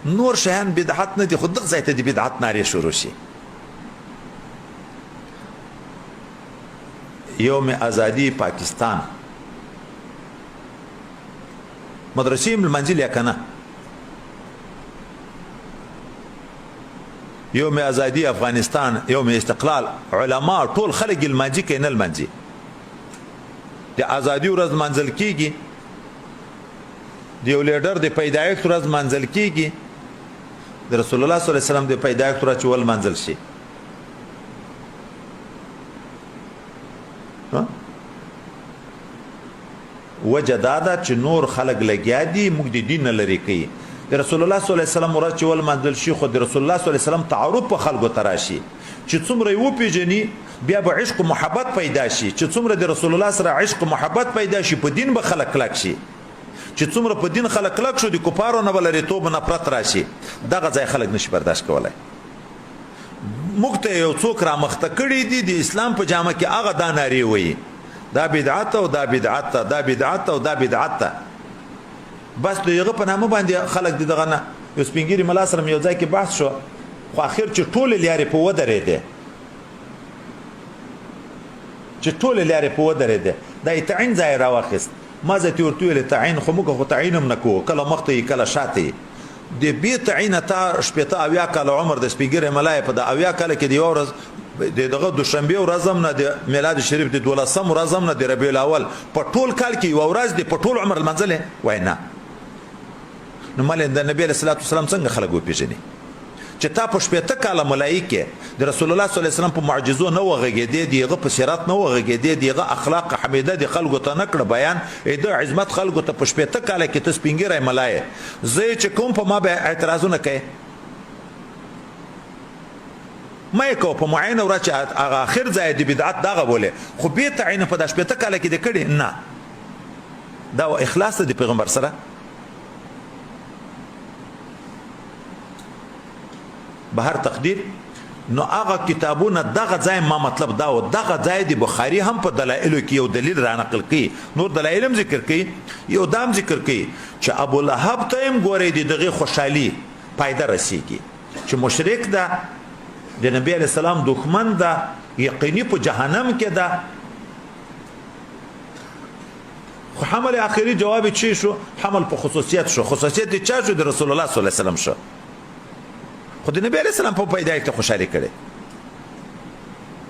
نور شیان بدعت نه دي، خو دغه ځای ته د بدعت نارې شروع شي. یوم ازادي پاکستان مدرسې هم لمانځلې یا که نه؟ یوم ازادي افغانستان، یوم استقلال، علما ټول خلک یې لمانځي که نه لمانځي؟ د ازادي ورځ لمانځل کېږي، د یو لیډر د پیدایښت ورځ لمانځل کېږي، د رسول الله صلی الله علیه وسلم د پیدایښت ورځ چې ولمانځل شي. وجه دا ده چې نور خلک لګیا دي موږ د دین نه لرې کوي. د رسول الله صلی الله علیه وسلم ورځ چې ولمانځل شي، خو د رسول الله صلی الله علیه وسلم تعارف په خلکو ته راشي، چې څومره یې وپېژني بیا به عشق و محبت پیدا شي، چې څومره د رسول الله سره عشق و محبت پیدا شي په دین به خلک کلک شي، چې څومره په دین خلک کلک شو د کفارو نه به لرېتوب نفرت راشي. دغه ځای خلک نشي برداشت کولی. موږ ته یو څوک رامخته کړي دي د اسلام په جامه کې، هغه دا نارې وایي، دا بدعت او دا بدعت ته، دا بدعت او دا بدعت ته. بس د هغه په نامه باندې خلک د دغه نه. یو سپینګیري ملا سره مې یو ځای کې بحث شو، خو اخر چې ټولې لیارې په ودرېدې، چې ټولې لیارې په ودرېدې، دا یې تعین ځای راواخیست. ما زه ته ورته ویلې تعین خو موږ خو تعین هم نه کوو، کله مخته یې کله شاته یې. د بې تعینه تا شپېته اویا کاله عمر د سپینګیري ملا یې په د اویا کاله کې د یوه ورځ د دغه دوشنبې ورځ هم نه، د میلاد شریف د دولسم ورځ هم نه، د ربیع الاول په ټول کال کې یوه ورځ د په ټول عمر لمانځلې وای نه. نو ملې د نبی علیه الصلاة والسلام څنګه خلک وپېژني چې تا په شپېته کاله ملایي کې د رسول الله صلی الله علیه وسلم په معجزو نه وغږېدې، د هغه په سیرت نه وغږېدې، د هغه اخلاق حمیده د خلکو ته نه کړه بیان، د عظمت خلکو ته په شپېته کاله کې ته سپینږیری ملا یې، زه یې چې کوم په ما به اعتراضونه کوې؟ مه یې کوه. په معینه ورځ چې هغه اخر ځای د بدعت دغه بولې، خو بې تعینه په دا شپېته کاله کې دې کړي نه. دا اخلاص د پیغمبر سره. بهر تقدیر نو هغه کتابونه دغه ځای ما مطلب دا و، دغه ځای د بخاری هم په دلایلو کې یو دلیل را نقل کړي، نور دلایل هم ذکر کړي، یو دام ذکر کړي چې ابو لهب ته هم ګورې د دغه خوشحالي پایده رسیږي چې مشرک ده، د نبی علیه السلام دښمن ده، یقیني په جهنم کې ده. خو حمل آخري جواب چی شو؟ حمل په خصوصیت شو. خصوصیت د چا شو؟ د رسول الله صلی الله علیه وسلم شو. خو د نبی علیه السلام په پیدایښت خوشحالي کړې.